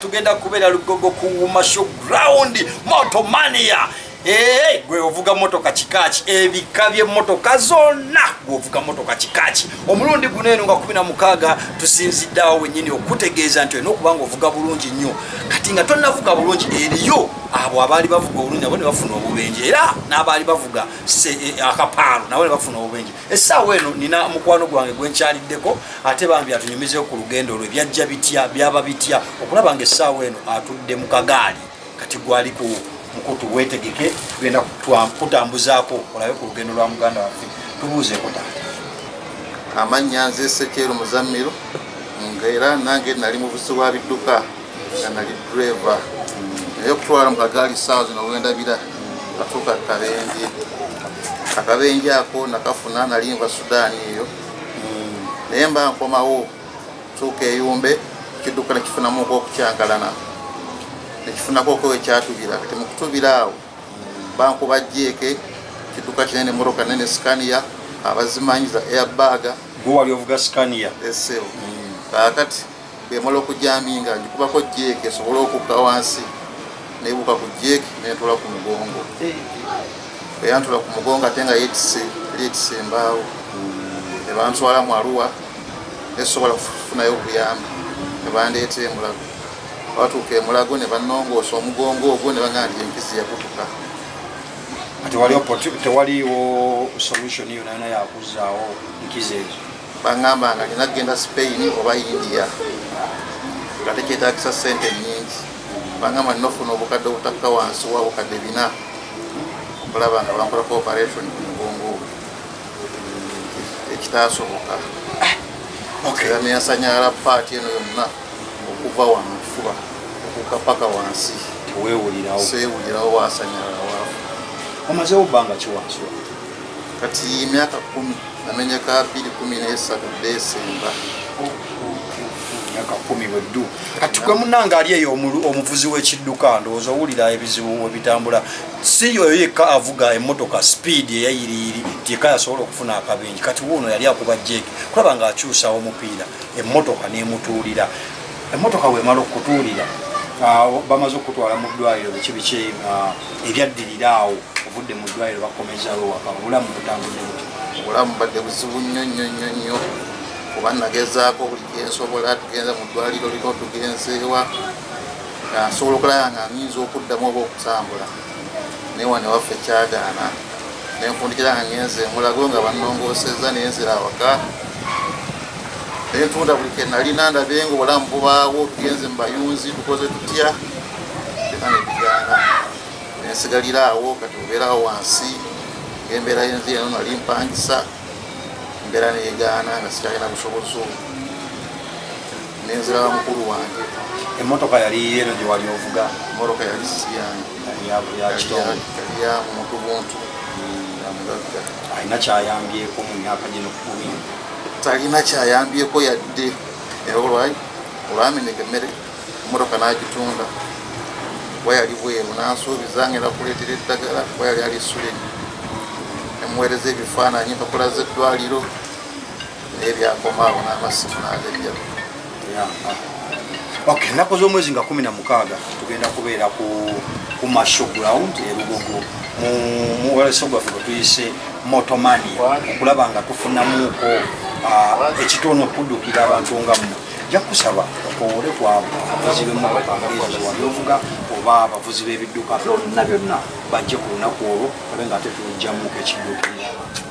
Tugenda kubeera Lugogo ku Wuma Show Ground, Motomania. Ee, gwe ovuga motoka kikaki? Ebika by'emmotoka zonna, gwe ovuga motoka kikaki? Omulundi guno eno nga 16 tusinzidde awo wennyini okutegeeza nti olina okuba nga ovuga bulungi nnyo. Kati nga tonnavuga bulungi, eriyo abo abaali bavuga obulungi nabo ne bafuna obubenje, era n'abaali bavuga akapaalo nabo ne bafuna obubenje. Essaawa eno nina mukwano gwange gwenkyaliddeko, ate bambi atunyumizeeko ku lugendo lwe, byajja bitya, byaba bitya okulaba nga essaawa eno atudde mu kagaali. Kati gwali ku mukutu, weetegeke, tugenda kutambuzaako olabe ku lugendo lwa muganda waffe. Tubuuzeeko, taata. Amannya nze Sekyeru Muzammiru, nga era nange nali muvuzi wa bidduka, nga nali driver, naye okutwala mu kagaali saawa zino wendabira natuuka kabenje. Akabenje ako nakafuna nali nva Sudaani eyo, naye mba nkomawo tuuka eyumbe, ekidduka nekifunamuko okukyankalana, nekifunako oko ekyatubira. Kati mukutubira awo bankuba jeeke, kidduka kinene, motoka nene, Scania, abazimanyi za airbag. Gwe wali ovuga Scania? Esebo. Kaakati bwemala okujaminga, ngikubako jeeke esobole okukka wansi, nebuuka ku jeeke nentula ku mugongo. Bweyantula ku mugongo, ate nga yetise, yali yetise embaawo, nebantwala mu Arua, nesobola kufunayo obuyambi, nebandeeta Emulago. Batuuka Emulago ne banongoosa omugongo ogwo, ne bagamba nti enkizi yakutuka. Tewaliwo solution yona yona yakuzaawo nkizi ezo? Baŋŋamba nga nina kugenda Spain oba India, nga tekyetagisa sente nyingi. Baŋŋamba nina ofuna obukadde obutakka wansi wa 4,000 okulaba nga bankolako operation ku mugongo ogwo, ekitasoboka. Era nensanyala part eno yonna okuva wano kifuba okuka paka wansi. Teweewulirawo? Seewulirawo, wasanyala waafu. Omazeewo bbanga ki wansi wa? Kati emyaka 10, namenyeka 2013 Desemba. Myaka 10 bweddu. Kati gwe munange ali eyo omuvuzi w'ekidduka, ndowooza owulira ebizibu webitambula. Si oyo yekka avuga emmotoka speed eyayiriyiri nti yekka yasobola okufuna akabenje. Kati wuuno yali akuba jeeki kulaba ng'akyusa omupiira, emmotoka n'emutuulira. Emmotoka bwemala okutuulira, bamaze okutwala mu ddwaliro, biki biki ebyaddirira awo? Ovudde mu ddwaliro, bakomezawo waka, obulamu butambudde buti? Obulamu badde buzibu nnyo nnyo nnyo nnyo, kuba nagezaako buli kyensobola. Tugenze mu ddwaliro lino, tugenzeewa, nga nsobola okulaba nga nyinza okuddamu oba okutambula, naye wano ewaffe kyagaana. Nenfundikira nga ngenze Emulago nga bannongoosezza, nenzira awaka nentunda buli kenalina ndabe nga obulamu bubaawo. Tugenze mu bayunzi, tukoze tutya, byonna nebigaana, nensigalira awo. Kati obeerawo wansi ngaembeera yenzi eno, nali mpangisa, embeera neyegaana nga sikyalina busobozi obwo, nenzira wa mukulu wange. Emmotoka yali eno gye wali ovuga? Emotoka yali si yange. Yali ya kitongole? Yali ya muntu buntu, ya mugagga. Alina kyayambyeko mu myaka gino 10? Talina kyayambyeko yadde, era olwameneka emmere, emotoka n'agitunda, kuba yali bweru. Nansuubiza ngenda kuleetera eddagala, kuba yali ali Sweden. Nemuweereza ebifaananyi, empapula z'eddwaliro, naye byakomaawo n'amasimu n'agajja. Ok, ennaku z'omwezi nga 16 tugenda kubeera ku Wuma Show Ground e Lugogo mu muweleso gwaffe gwe tuyise Motomania, okulaba nga tufunamuuko ekitono okuddukira abantu nga mmwe. Nja kusaba okowoole kwabo abavuzi b'emmotoka ngaezo zewali ovuga oba abavuzi b'ebidduka byonna byonna, bajje ku lunaku olwo babe nga ate tulugjamuuko ekidduukirira abantu.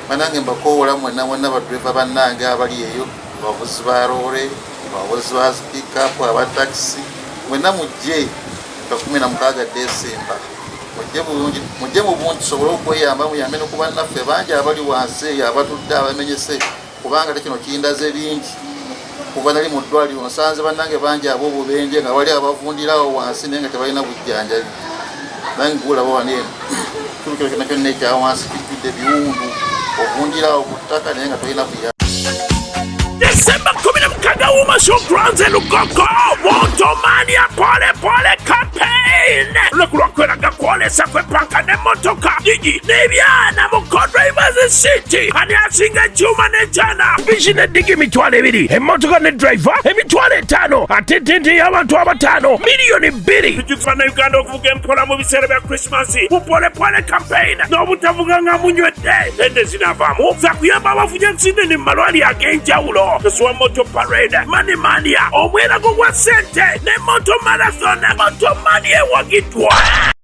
Banange, mbakoowola mwenna mwenna, badriva bannange abali eyo, abavuzi ba loore, abavuzi ba pickup, aba takisi, mwenna mujje nga 16 Desemba. Mujje bulungi, mujje mu bungi, tusobole okweyamba, muyambe ne ku bannaffe bangi abali wansi eyo abatudde abamenyese, kubanga te kino kindaze bingi. Kuva nali mu ddwaliro, nsanze bannange bangi ab'obubenje nga bali abavundirawo wansi, naye nga tebalina bujjanjabi. Nange gulaba wano eno, kitundu kino kyonna kyonna ekya wansi kijjudde biwundu, ovundirawo ku ttaka naye nga tolina kuyamba. December 16, Wuma Show Grounds e Lugogo, Motomania Pole Pole Campaign. Lunaku lwakweraga. Kwolesa kwepanka n'emmotoka gigi n'ebyana mu co-drivers seat. Ani asinga ekyuma n'ekyana? Piki ne ddigi 20,000, emmotoka ne driver 50,000, ate tenti y'abantu abataano 2,000,000. Tujjukiza Bannayuganda okuvuga empola mu biseera bya Krisimansi mu Polepole campaign n'obutavuga nga munywedde. Sente zinaavaamu za kuyamba abafunye ensinene mu malwaliro ag'enjawulo. Tosuwa Moto Parade, Money Mania, omwerago gwa ssente ne Moto Marathon. Moto Mania ewagiddwa.